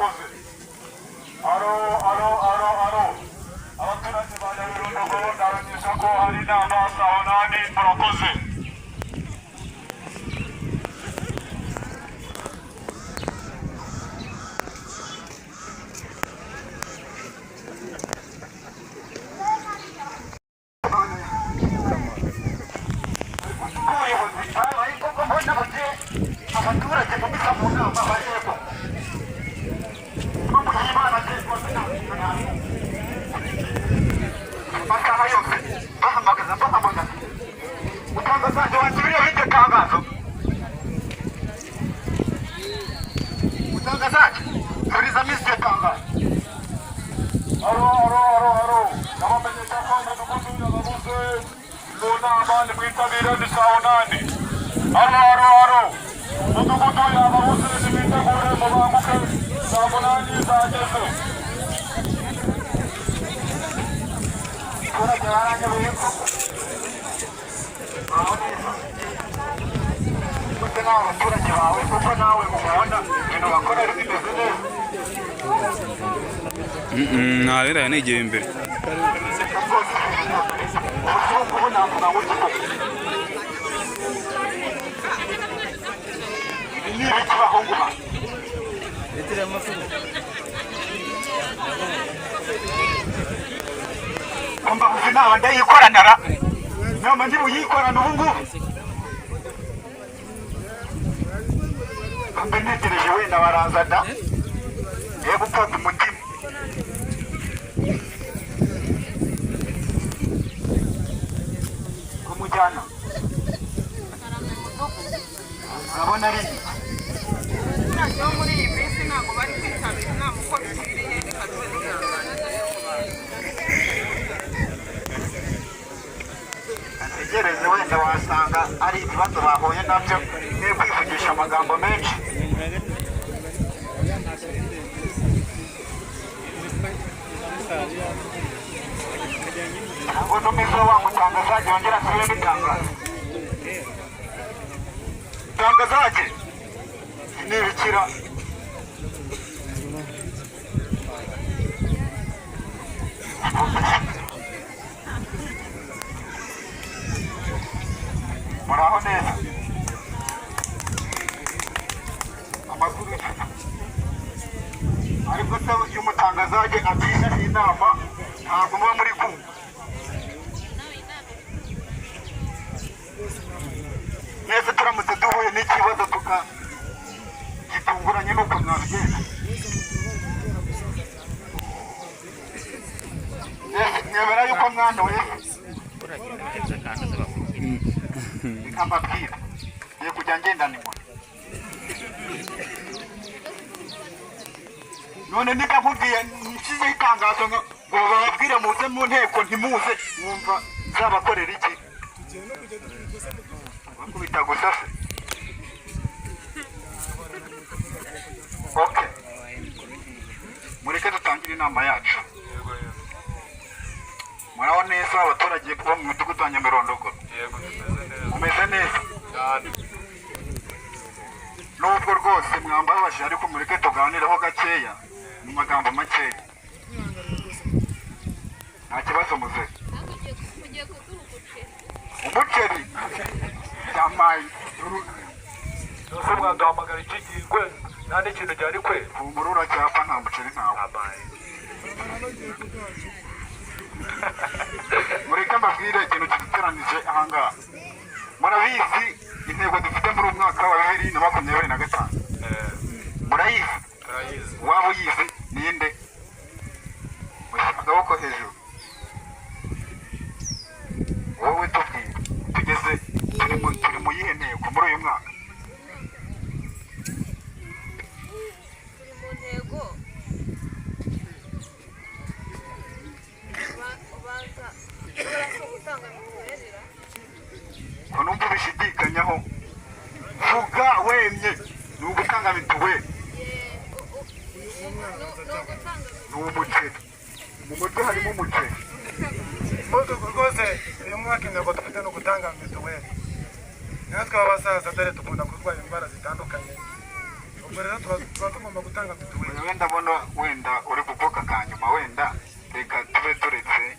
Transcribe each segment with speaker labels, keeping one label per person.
Speaker 1: Murakoze. Alo, alo, alo, alo! Abaturage ba Nyabirondogo, ndabamenyesha ko hari inama saa 8. Murakoze.
Speaker 2: Ubuyobozi ariko ko mbona bugiye abaturage mubika mu nama barego n'umuyimana amasaha yose bahamagaza bahamagaza. Utangazaje wasubiriyeho iryo tangazo. Utangazaje surizamo iryo tangazo.
Speaker 1: Alo, alo, alo, alo! Ndabamenyesha ko umudugudu yababuze mu nama, nimwitabire, ni saa 8. Alo, alo, alo! Umudugudu yababuze, nimwitegure mubanguke, saa 8 zageze.
Speaker 2: Abaturage baranyoboye ko aho neza gute nawe abaturage bawe, kuko nawe ubona ibintu bakora ari bimeze neza.
Speaker 3: Ntarera yanegeye imbere.
Speaker 2: Rwose ubu navuga ngo iki niba ikibaho nguha mbabuze inama ndayikoranara nama ntibuyikorana ubu ngubu mbe ntegereje wenda baraza da ye gupfata umutima kumujyana urabona ari iki?
Speaker 4: Abaturage bo muri iyi minsi ntabwo bari kwitabira inama uko bikwiriye. Reka tube duhangana.
Speaker 2: Ntegereze wenda wasanga ari ibibazo bahuye nabyo, niyo kwivugisha amagambo menshi. Ntabwo ntumize wa mutangazaji yongera asubiremo itangazo. Itangazaji nibikira. Muraho neza, amakuru? Ariko se iyo umutangazaji atisha inama ntabwo muba muri kumva mwese? Turamutse duhuye n'ikibazo tuka gitunguranye n'uko mwabigenza? Mwese mwemera yuko mwanduye? Reka mbabwire, ngiye kujya ngendana inkoni. None niba nkubwiye nshyizeho itangazo ngo bababwire muze mu nteko, ntimuze, mwumva nzabakorera iki? Bakubita gusa se? Okay, mureke dutangire inama yacu. Muraho neza abaturage bo mu mudugudu wa Nyamirondogo?
Speaker 1: Yego, tumeze neza.
Speaker 2: Mumeze neza?
Speaker 1: Cyane.
Speaker 2: Nubwo rwose mwambabaje, ariko mureke tuganireho gakeya mu magambo makeya. Nta kibazo muze.
Speaker 5: Ugiye kuduha umuceri?
Speaker 2: Umuceri byamaye.
Speaker 1: Ese mwaduhamagara iki gihingwe nta n'ikintu gihari kwe?
Speaker 2: Humura, uracyapfa, nta muceri ntawe.
Speaker 1: Abaye.
Speaker 2: Mureke mbabwire ikintu kiduteranije ahangaha. Murabizi intego dufite muri uyu mwaka wa 2025? Murayizi?
Speaker 1: Turayizi.
Speaker 2: Waba uyizi ninde? Mushyira akaboko hejuru. Wowe tubwire, tugeze turi mu yihe ntego muri uyu mwaka?
Speaker 5: Turi mu ntego ubanza ushobora si ugutanga mituweli ra?
Speaker 2: Ko numva ubishidikanyaho, vuga wemye. Ni ugutanga mituweli?
Speaker 5: Ni ugutanga.
Speaker 2: Ni umuceri mu mutwe, harimo umuceri.
Speaker 6: Rwose uyu mwaka intego dufite ni ugutanga mituweli. Natwe b'abasaza dore dukunda kurwara indwara zitandukanye. Ubwo rero tuba tugomba gutanga mituweli.
Speaker 2: Wenda ndabona wenda uri kuvuga ka nyuma, wenda reka tube turetse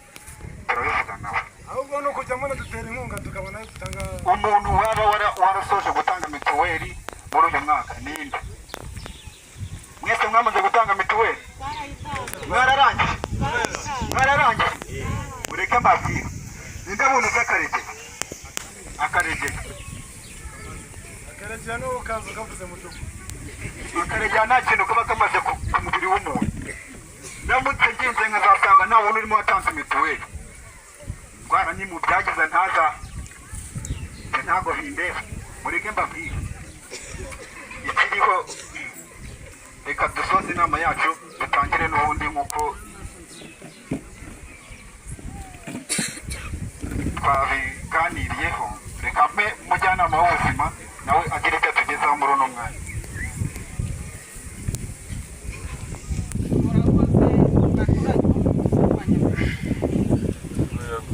Speaker 2: turabivuga nawe.
Speaker 6: Ahubwo ni ukujya munadutera inkunga tukabona ayo dutanga.
Speaker 2: Umuntu waba warasoje gutanga mituweli muri uyu mwaka ninde? Mwese mwamaze gutanga mituweli? Mwararangije? Mwararangije? Mureke mbabwire, ninde muntu uzi Akaregeye? Akaregeye.
Speaker 6: Akaregera n'uwo ukaza ukavuze mu dugu.
Speaker 2: Akaregera nta kintu kaba kamaze ku mubiri w'umuntu. Ndamutse ngenze nkazasanga nta muntu urimo watanze mituweli, ndwara ni mu byagize ntaza, njye ntabwo bindeba. Mureke mbabwire ikiriho, reka dusoze inama yacu, dutangire n'ubundi nk'uko twabiganiriyeho. Reka mpe umujyanama w'ubuzima nawe agire icyo atugezaho muri uno mwanya.
Speaker 4: Murakoze, baturage bo mu mudugudu wa Nyamirambo.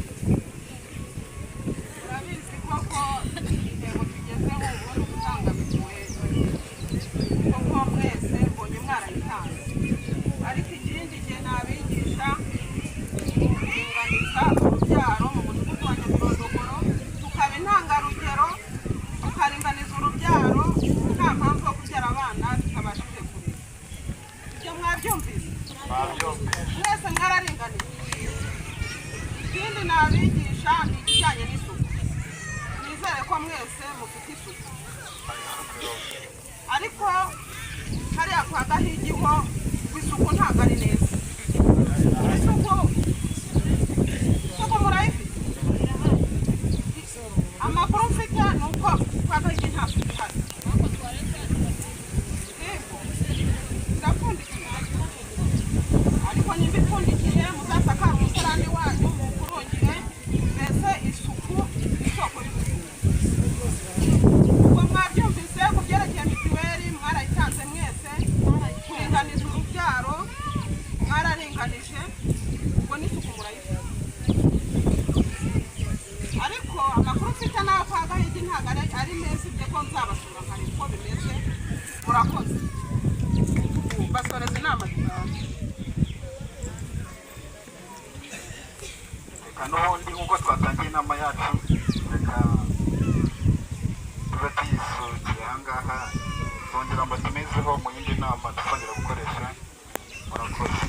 Speaker 4: Murabizi koko intego tugezeho ubu ni ugutanga mituweli. Koko mwese mbonye mwarayitanze, ariko ikindi gihe nabigisha kuringaniza urubyaro mu mudugudu wa Nyamirodogoro, tukaba intangarugero, tukaringaniza urubyaro. Nta mpamvu yo kubyara abana tutabashije kurera. Ibyo mwabyumvise mwese? Mwararinganiye. Ikindi nabigisha ni ikijyanye n'isuku. Nizere ko mwese mufite isuku, ariko hariya kwa Gahigiho isuku ntabwo ari neza. Isuku murayifite? Amakuru mfite ni uko kwa Gahigi nta suku ihari. Yego, irapfundikiye, ariko nimba ipfundikiye muzasakare umusarani wanyu muwukurungire. Mbese isuku ni isoko y'ubuzima. Ubwo mwabyumvise ku byerekeye mituweli, mwarayitanze mwese. Kuringaniza urubyaro mwararinganije, ubwo n'isuku murayifite. Ariko amakuru mfite n'aho kwa Gahigi ntabwo ari meza. Ibyo ko nzabasura nkareba uko bimeze. Murakoze, basoreza inama zitaha.
Speaker 2: Reka n'ubundi nk'uko twatangiye inama yacu, reka tube tuyisukiye aha ngaha, twongera ngo tumezeho mu yindi nama tuzongera gukoresha. Murakoze.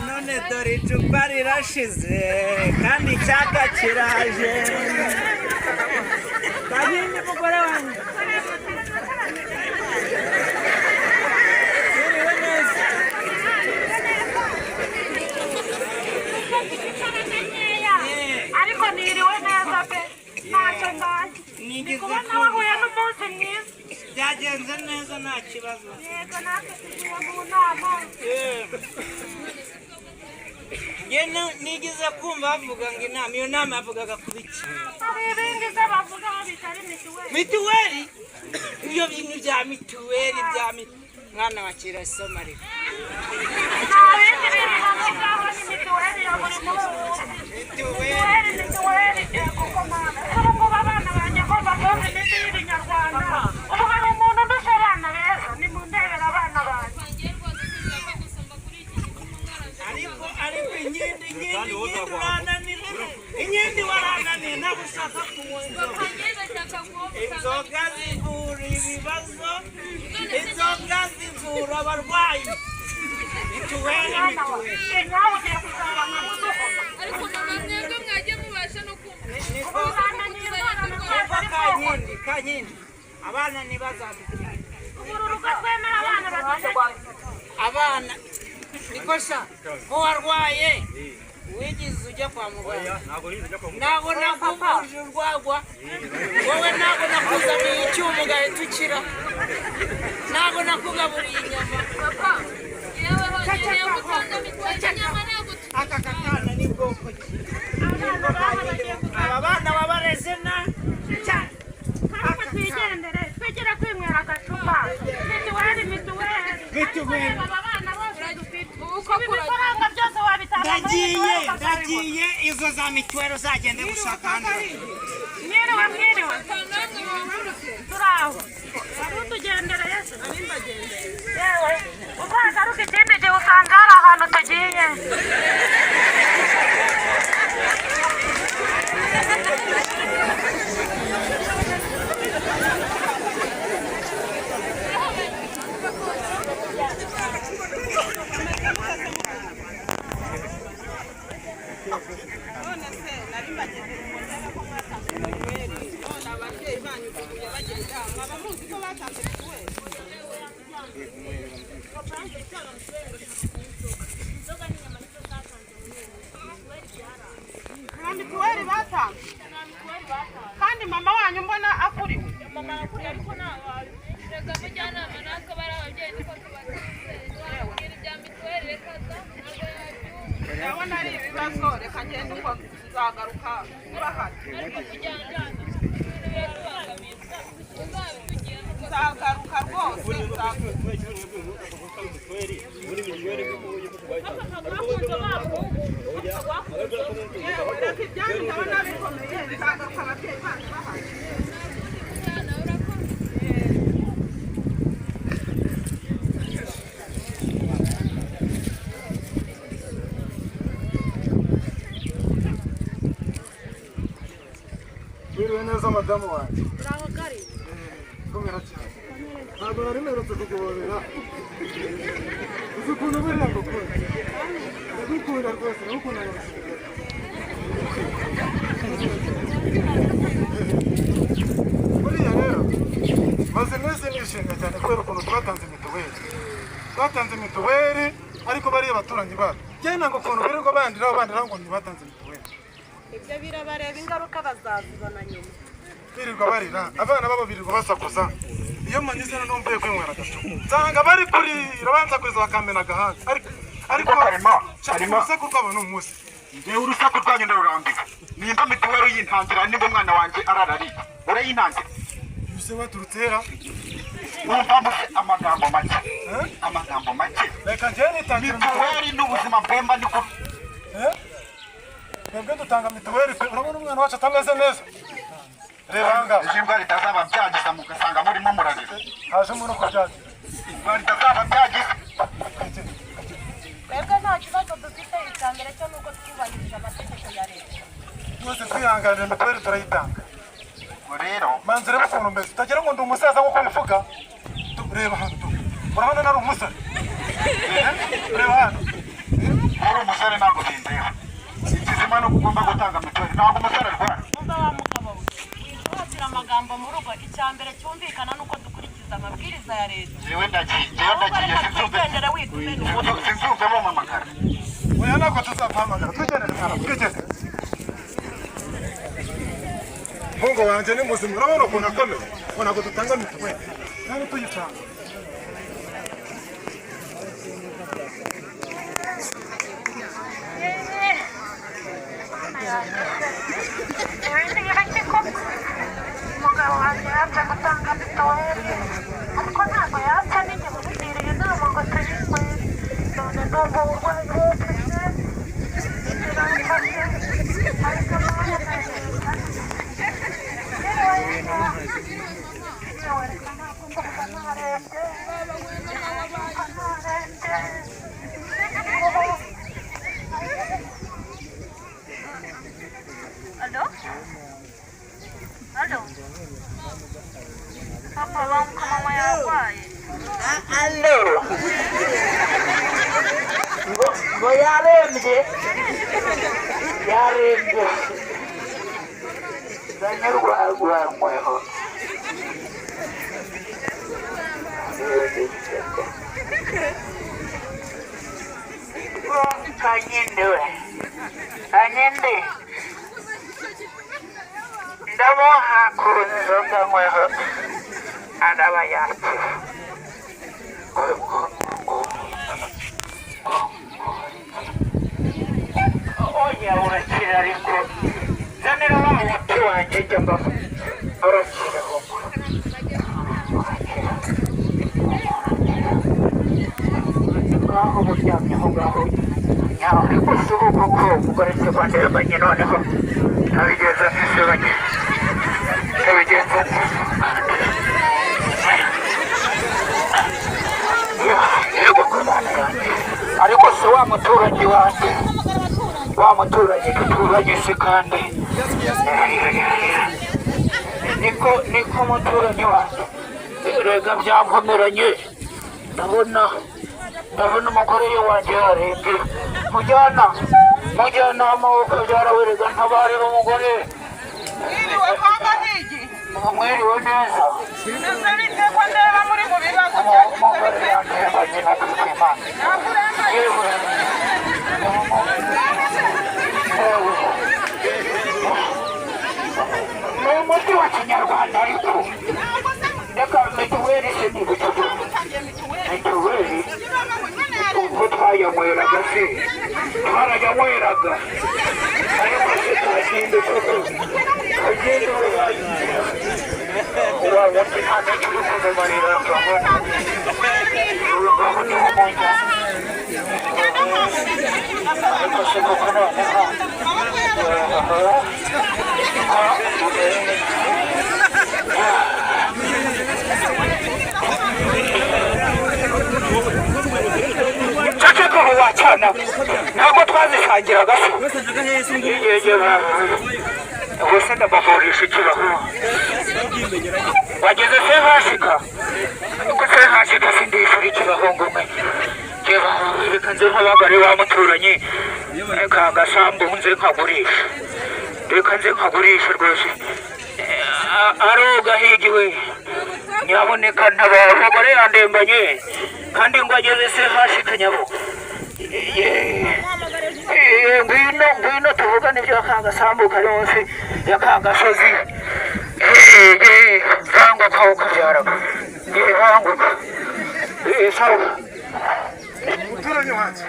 Speaker 7: None dore icupa rirashize kandi icyaka kiraje. Kankindi, mugore wanjye, Mwiriwe neza.
Speaker 5: Ariko niriwe neza pe, ntacyo mbaye.
Speaker 7: Nigeze
Speaker 5: kubona
Speaker 7: kumva.
Speaker 5: Wahuye n'umunsi mwiza.
Speaker 7: Byagenze neza, nta kibazo.
Speaker 5: Yego, natwe tugiye mu nama.
Speaker 7: Njye nigeze kumva bavuga ngo inama, iyo nama yavugaga ku biki?
Speaker 5: Hari ibindi se bavugaho bitari mituweli?
Speaker 7: Mituweli, ibyo bintu bya mituweli bya mwana wa kirasoma ariko.
Speaker 5: Nta bindi bintu bavugaho, ni mituweli ya buri munsi.
Speaker 7: Mituweli.
Speaker 5: Mituweli, mituweli, yego ko mana. Ubu ngubu abana banjye ko bakunda imiti y'ibinyarwanda, ubu hari umuntu undusha abana beza? Nimundebere abana banjye.
Speaker 7: Ariko inkindi urananira, inkindi warananiye, ntabwo ushaka kunywa inzoga. Inzoga zivura ibibazo, inzoga zivura abarwayi. Mituweli, mituweli.
Speaker 5: Nawe ugiye kuzaba nka mudugudu.
Speaker 8: Ariko mama, mwebwe mwagiye mubasha no kumva.
Speaker 7: Niko.
Speaker 5: Uzamenya indwara
Speaker 7: Niko. Kankindi, Kankindi, abana ntibazadutwara.
Speaker 5: Ubu uru rugo rwemera abana badufite.
Speaker 7: Abana. Niko sha ko warwaye wigeze ujya kwa muganga? Ntabwo nakuvuje urwagwa wowe, ntabwo nakuzaniye icyuma ugahita ukira, ntabwo nakugaburiye inyama.
Speaker 8: Papa, yewe nkeneye gutanga mituweli, inyama ntabwo.
Speaker 7: Aka kakana ni bwoko ki? Aba bana wabareze na cyane.
Speaker 5: Ariko twigendere, twigire kwinywera agacupa. Mituweli, mituweli.
Speaker 7: Mituweli.
Speaker 5: Ariko reba aba bana bose dufite.
Speaker 8: Uko
Speaker 5: Ibi bifaranga byose wabitanga muri
Speaker 7: Ndagiye.
Speaker 5: mituweli ukazabibona.
Speaker 7: Ndagiye, izo za mituweli uzagende gushaka ahandi.
Speaker 5: Mwiriwe, mwiriwe.
Speaker 8: Namwe muhaguruke.
Speaker 5: Turaho. Wari utugendereye se? Yewe, uzagaruke ikindi gihe usanga hari ahantu tugiye.
Speaker 4: None se nari mbagendereye ngo ndebe ko mwatanze mituweli, none ababyeyi banyu tugumye bagenda, mwaba muzi ko batanze mituweli? Nta mituweli batanze? Kandi mama wanyu mbona akuriwe.
Speaker 8: Mama yakuriye, ariko ntabwo reka mujyanama, natwe bari ababyeyi niko tubatunze. Wabwira ibya mituweli, reka da, ntabwo yabyumva.
Speaker 4: Ndabona ari ibibazo, reka ngende, ubwo nzagaruka bahari.
Speaker 8: Ariko mujyanama, ibintu biratubangamiye, uzabitugiramo.
Speaker 4: Nzagaruka rwose, nzagaruka. Yewe, reka ibyanyu ndabona bikomeye, nzagaruka ababyeyi banyu bahari.
Speaker 8: Mujyana urakoze.
Speaker 6: Wiriwe neza, madamu wanjye? Komera cyane. Ntabwo nari mperutse kuguhobera. Uzi ukuntu buriya ngukunda? Ndagukunda rwose, ndagukunda nkagusiga. Buriya rero maze iminsi nishimye cyane kubera ukuntu twatanze mituweli. Twatanze mituweli, ariko bariya abaturanyi bacu njyewe ntabwo ukuntu birirwa bandiraho bandiraho ngo ntibatanze mituweli.
Speaker 4: Ibyo birabareba, ingaruka bazazibona nyuma.
Speaker 6: Birirwa barira, abana babo birirwa basakuza. Iyo manyuze noneho mvuye kwinywera agacupa, nsanga bari kurira, bansakuriza bakamena agahanga, ariko
Speaker 2: Karema,
Speaker 6: shaka
Speaker 2: Karema.
Speaker 6: urusaku rwabo ni umunsi.
Speaker 2: Ngewe urusaku rwanyu ndarurambiwe. Nimba mituweli uyintangira, nimba umwana wanjye ararariye urayintangira.
Speaker 6: Ese waturutse hera?
Speaker 2: Wumva mbuze amagambo make, amagambo make.
Speaker 6: Reka njyewe nitangira.
Speaker 2: Mituweli n'ubuzima mbemba ni ko.
Speaker 6: Eh? Twebwe dutanga mituweli pe. Urabona umwana wacu atameze neza, reba ahangaha.
Speaker 2: Ejo indwara itazaba byagiza mugasanga murimo murarira.
Speaker 6: Hajemo no kubyagira.
Speaker 2: Indwara itazaba byagiza.
Speaker 5: Twebwe nta kibazo dufite, icya mbere cyo ni uko twubahirije amategeko ya leta.
Speaker 6: Twese twihanganira, mituweli turayitanga.
Speaker 2: Ubwo rero
Speaker 6: Manzi, reba ukuntu mbese utagira ngo ndi umusaza nk'uko bivuga. Reba hano tu, urabona nari umusore? Eh? Reba hano.
Speaker 2: Uri umusore ntabwo bindeba. Ikizima ni uko ugomba gutanga mituweli, ntabwo umusore arwara.
Speaker 5: Umva wa mugabo we, wihutira amagambo mu rugo. Icya mbere cyumvikana ni uko dukurikiza amabwiriza ya leta.
Speaker 2: Ngewe ndagiye, ngewe
Speaker 5: Ahubwo
Speaker 2: ndagiye.
Speaker 5: reka
Speaker 2: Sinzumve.
Speaker 5: twigendere, witumene umutwe.
Speaker 2: Sinzumve mumpamagara.
Speaker 6: Oya, ntabwo tuzaguhamagara, twigendere mwana, twigendere. Mungu wanjye ni muzima, urabona ukuntu akomeye. Ngo ntabwo dutanga mituweli kandi tuyitanga.
Speaker 5: Ibindi bireke koko. Umugabo wanjye yanze gutanga mituweli, ariko ntabwo yanze, ninjye mumugiriye inama ngo tuyinywe, none ndumva uburwayi bumfashe, biramfashe, ariko Mana ndahenda. Yewe, reka, ntabwo ndumva narembye, ndumva narembye. Alo? Alo? Papa, banguka, mama yarwaye.
Speaker 7: Alo, ngo yarembye, yarembye, zanye urwagwanyweho.
Speaker 9: Kanyinde we, Kanyinde, ndamuha ku nzoga nkweho araba yakira. Oya urakira ariko zanira wa muti wanjye jya mbaho urakira koko urakira. Ngaho buryamye aho ngaho nyawe gusa ubu koko umugore se kwandebanye noneho ntabigenza ntisebanye ntabigenza yego kumana yanjye ariko se wa muturanyi wanjye wa muturanyi duturanye se kandi niko niko muturanyi wanjye rega byankomeranye ndabona umugore wanjye yarembye mujyanama wo kabyara werega ntabarira umugore.
Speaker 4: Mwiriwe kwa Gahigi?
Speaker 9: Mwiriwe neza.
Speaker 4: Bimeze bite ko ndeba muri mu bibazo byagize bite? Ntabwo urembaye.
Speaker 9: Ni umuti wa kinyarwanda ariko reka mituweli se ni gucucu mituweli ubwo twayanyweraga se twarayanyweraga ariko se kagende koko kagende wa muti nta n'icyo uri kumumarira ngaho ngaho niho mujya ariko se koko noneho ceceka aho wacana ntabwo twazisangiraga se ubuse ndabavurisha ikibaho bageze se hashika ariko se hashika sindishura ikibahungu mwe reka nze nkabagare wa muturanyi reka agasambu nze nkagurisha reka nze nkagurisha rwose aroga higiwe nyaboneka ntabara umugore yandembanye kandi ngo ageze se hashika nyabo ngwino ngwino tuvugane ibyo akagasambu kari munsi ya kagasozi banguka ukabyara banguka sawa
Speaker 6: umuturanyi wanjye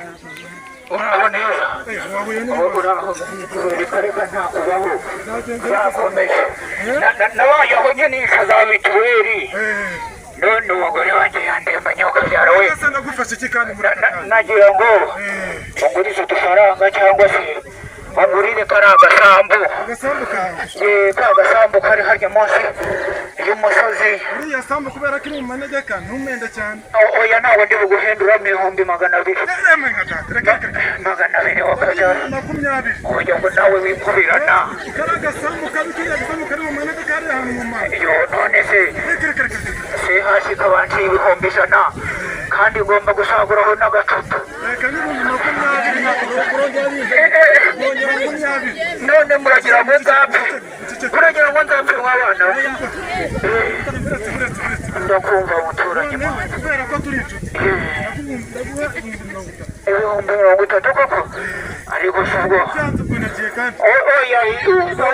Speaker 9: uraho neza uraho reka reka ntakubaho byakomeje nabayeho nkenisha za mituweli none umugore wanjye yandembanye ukabyara we
Speaker 6: ndagufasha iki kandi muri aka kanya
Speaker 9: nagira ngo ungurize udufaranga cyangwa se ungurire kariya gasambu
Speaker 6: agasambu kawe
Speaker 9: ka gasambu kari harya munsi y'umusozi
Speaker 6: uriya sambu kubera ko iri mu manegeka ntumende cyane
Speaker 9: oya ntabwo ndi buguhendura 200,000
Speaker 6: emwe nka data reka reka
Speaker 9: 200 wakabyara
Speaker 6: 20
Speaker 9: kugira ngo nawe wikubirana
Speaker 6: kariya gasambu kabi kariya gasambu kari mu manegeka kari ahantu mu mazi
Speaker 9: yo none se
Speaker 6: reka reka reka
Speaker 9: se hasi kabanciye 100,000 kandi ugomba gusaguraho n'agacupa
Speaker 6: reka n'20,000 ntabwo 20.
Speaker 9: None muragira ngo nzapfe muragira ngo nzapfe mw'abana ndakumva umuturanyi
Speaker 6: wanjye kubera ko turi inshuti ndaguha
Speaker 9: 30,000 koko ariko si ubwo oya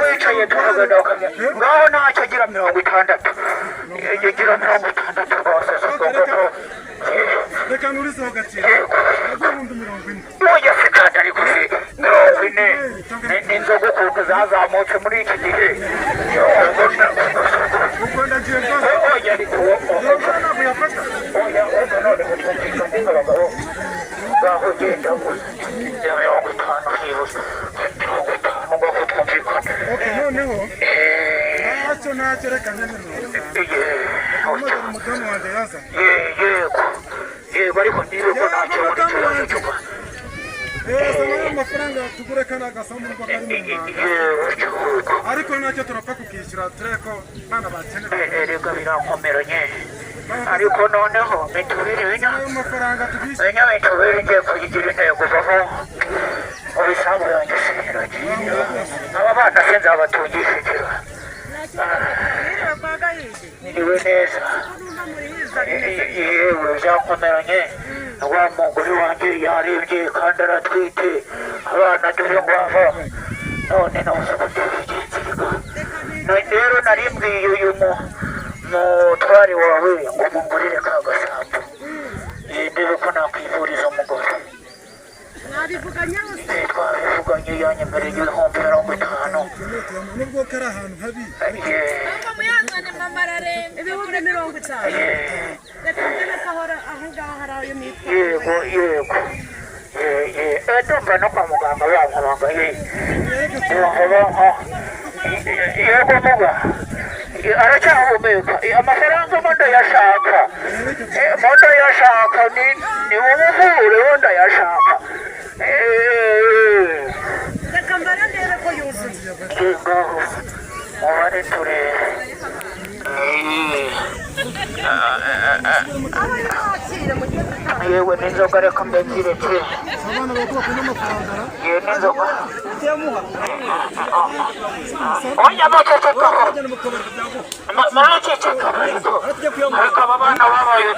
Speaker 9: wicaye tuvugana ukamenya ngaho ntacyo agira 60 gira 60 rwose si ubwo koko
Speaker 6: reka nurizeho gakira ndaguha 40,000
Speaker 9: oya se kandi ariko se 40 n'inzoga ukuntu zazamutse muri iki gihe
Speaker 6: ubwo ndagiye rwose
Speaker 9: oya ariko
Speaker 6: ntabwo yafata
Speaker 9: oya ubwo noneho twumvikane nk'abagabo ngaho genda 50 byihuse 50 ngaho twumvikane
Speaker 6: noneho ntacyo ntacyo reka nyine 50 umudamu wanjye yazanye
Speaker 9: yego yego ariko niba ko ntacyo muri kibazo cy'uko
Speaker 6: zana amafaranga tugure kariya gasambu nubwo kari mu mwanda ariko ntacyo turapfa kukishyura turebe ko bana bakenera
Speaker 9: erega birankomeranye ariko noneho mituweli
Speaker 6: ayo mafaranga tubishyura
Speaker 9: binya mituweli ngiye kuyigira intego vaho mu bisambu yanjye siniragiye aba bana se nzabatungisha ikira niriwe neza yewe byankomeranye Wa mugore wanjye yarembye kandi aratwite abana, dore ngwava none nabuze uko ndabigenza. Rero nari mbwiye uyu mutware wawe ngo mungurire ka gasambu, ndebe ko nakwivuriza umugore.
Speaker 5: Mwabivuganye hose?
Speaker 9: Twabivuganye, yanyemereye 50,000.
Speaker 6: Nubwo kari ahantu habi.
Speaker 8: Ahubwo muyazane, mama ararembye.
Speaker 5: 50,000? Reka mbone ko ahora aho ngaho hari ayo nitwa.
Speaker 9: Yego, ndumva no kwa muganga bampamagaye. Ndumva yego, muga aracyahumeka. Amafaranga mo ndayashaka, mo ndayashaka, ni umuvure wo ndayashaka.
Speaker 5: Reka mbare ndebe ko yuzuye.
Speaker 9: Ngaho mubare turebe.
Speaker 5: Abayo mwakire mugende utaha.
Speaker 9: Yewe, n'inzoga reka mbenzireke.
Speaker 6: Abana bakora kunywa amafaranga.
Speaker 9: Yewe, n'inzoga. Oya, mucecekaho, muraceceka, ariko aba bana babaye.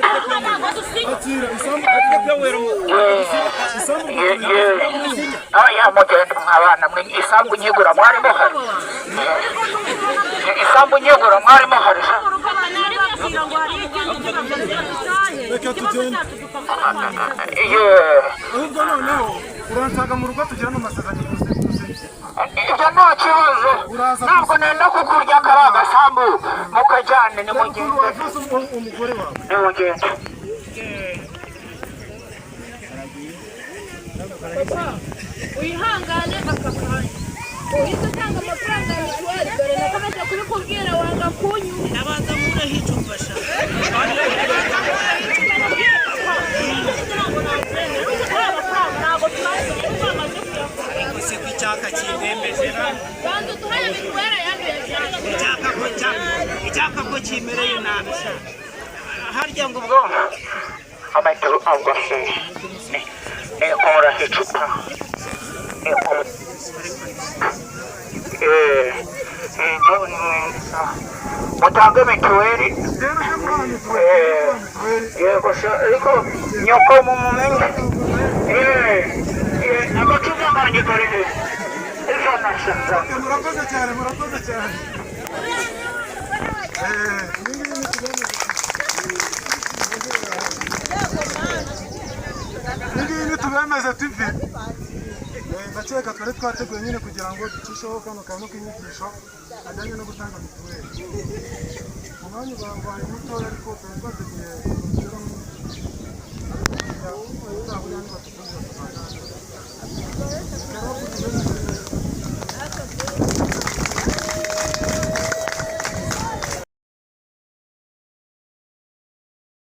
Speaker 6: Akira isambu, isambu.
Speaker 9: Oya, mugende mwabana mwe. Isambu nyigura mwari muhari? Isambu nyigura mwari muhari sha?
Speaker 5: Kugira ngo hari ikindi kibazo dutahe.
Speaker 6: Reka
Speaker 5: Ikibazo
Speaker 6: tugende.
Speaker 5: cyacu dupfa kuba.
Speaker 9: Ye.
Speaker 6: Ahubwo noneho uranshaka mu rugo tugirane amasezerano tuzi.
Speaker 9: Ibyo nta kibazo, ntabwo nenda kukurya kari agasambu, mukajyane.
Speaker 6: Reba ukuntu
Speaker 9: Nimugende.
Speaker 6: wavuze umugore wawe.
Speaker 9: Nimugende.
Speaker 8: Papa, wihangane aka kanya uhite utanga amafaranga ya mituweli, dore nakomeje kubikubwira wanga kunywa.
Speaker 7: Nabanza nkureho icupa sha. Gusa ko icyaka kindembeje.
Speaker 8: Banza uduhaye mituweli ayanduye cyane.
Speaker 7: Icyaka ko kimereye nabi sha, harya ngo
Speaker 9: Ubwo amaturu agwa se nikura icupa nikura. Mutange mituweli.
Speaker 6: Rero ujye kubaha mituweli, ujye kubaha mituweli.
Speaker 9: Yego sha, ariko nyoko mumumenye. Agacupa kanjye kari he? Ijana sha.
Speaker 6: Murakoze cyane, murakoze cyane. Ibi ngibi ni tubemeze, ibi ngibi ni tubemeze TV. Ndakeka twari twateguye nyine kugira ngo ducisheho kano kantu k'inyigisho kajyanye no gutanga mituweli. Umwanya ubaye mutoya, ariko twari twateguye tugera mu